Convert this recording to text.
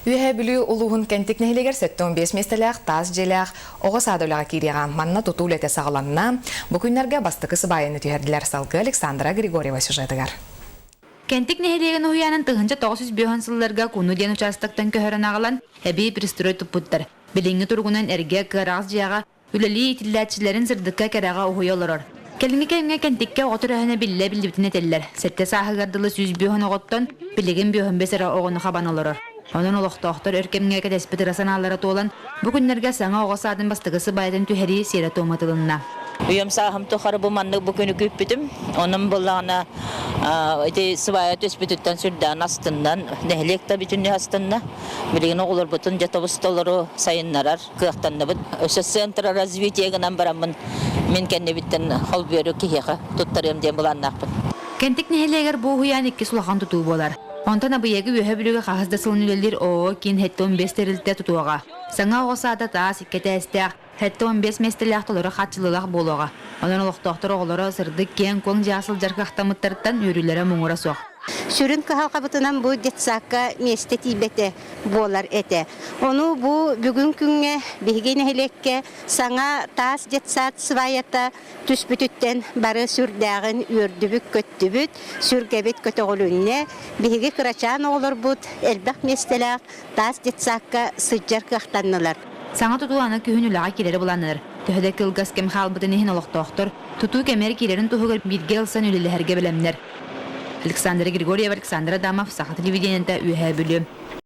Үөһээ Бүлүү улууһун Кэнтик нэһилиэгэр 75 миэстэлээх таас дьиэлээх оҕо саада үлэҕэ киириэҕэ. Манна тутуу үлэтэ саҕаланна. Бу күннэргэ бастакы сыбаайаны түһэрдилэр. Салгыы Александра Григорьева сюжетыгар. Кэнтик нэһилиэгин уһуйаанын 1905 сылларга Куну диэн учаастактан көһөрөн аҕалан, эбии пристрой туппуттар. Билиҥҥи туругунан эргэ, кыараҕас дьиэҕэ үлэлии иитиллээччилэрин сырдыкка-кэрэҕэ уһуйа олорор. Кэлиҥҥи кэмҥэ Кэнтиккэ оҕо төрөөһүнэ биллэ биллибитин этэллэр. Сэттэ сааһыгар дылы 105 оҕоттон билигин бүөһүн эрэ оҕону хабан олорор. Онон олохтоохтор өр кэмҥэ кэтэспит ыра санаалара туолан, бу күннэргэ саҥа оҕо саадын бастакы сыбаайатын түһэрии сиэрэ-туома тылынна. Үйэм сааһым тухары бу маннык бу күнү күүппүтүм. Онон буоллаҕына ити сыбаайа түспүтүттэн сүрдээн астыннан, нэһилиэк да бүтүннүү астынна. Билигин оҕолорбутун дьэ тобус толору сайыннарар кыахтанныбыт. Өссө центр развития гынан бараммын мин кэннибиттэн холбуйары киһиэхэ туттарыам диэн былааннаахпын. Кэнтик нэһилиэгэр бу уһуйаан иккис улахан тутуу буолар. Онтон Абыйагы Үөһэ Бүлүүгэ хаһыс да сылын үлэлиир ООО Киин 75 тэрилтэ тутуоҕа. Саҥа оҕо саада таас икки этээстээх, 75 миэстэлээх толору хааччыллыылаах буолуоҕа. Онон олохтоохтор оҕолоро сырдык, киэҥ-куоҥ дьиэҕэ сылдьар кыахтаммыттарыттан үөрүүлэрэ муҥура суох. Сүрүн кыһалҕабытынан бу детсадка миэстэ тиийбэтэ буолар этэ. Ону бу бүгүн күҥҥэ биһиги нэһилиэккэ саҥа таас детсад сваята түспүтүттэн бары сүрдээҕин үөрдүбүт-көттүбүт, сүргэбит көтөҕүлүннэ. Биһиги кырачаан оҕолорбут элбэх миэстэлээх таас детсадка сылдьар кыахтаннылар. Саҥа тутуу аны күһүн үлэҕэ киирэрэ былааннанар. Төһө да кылгас кэм хаалбытын иһин олохтоохтор тутуу кэмигэр киирэрин туһугар бииргэ ылсан үлэлэһэргэ бэлэмнэр. Александра Григорьева, Александр Адамов, Саха телевидениета, Үөһээ Бүлүү.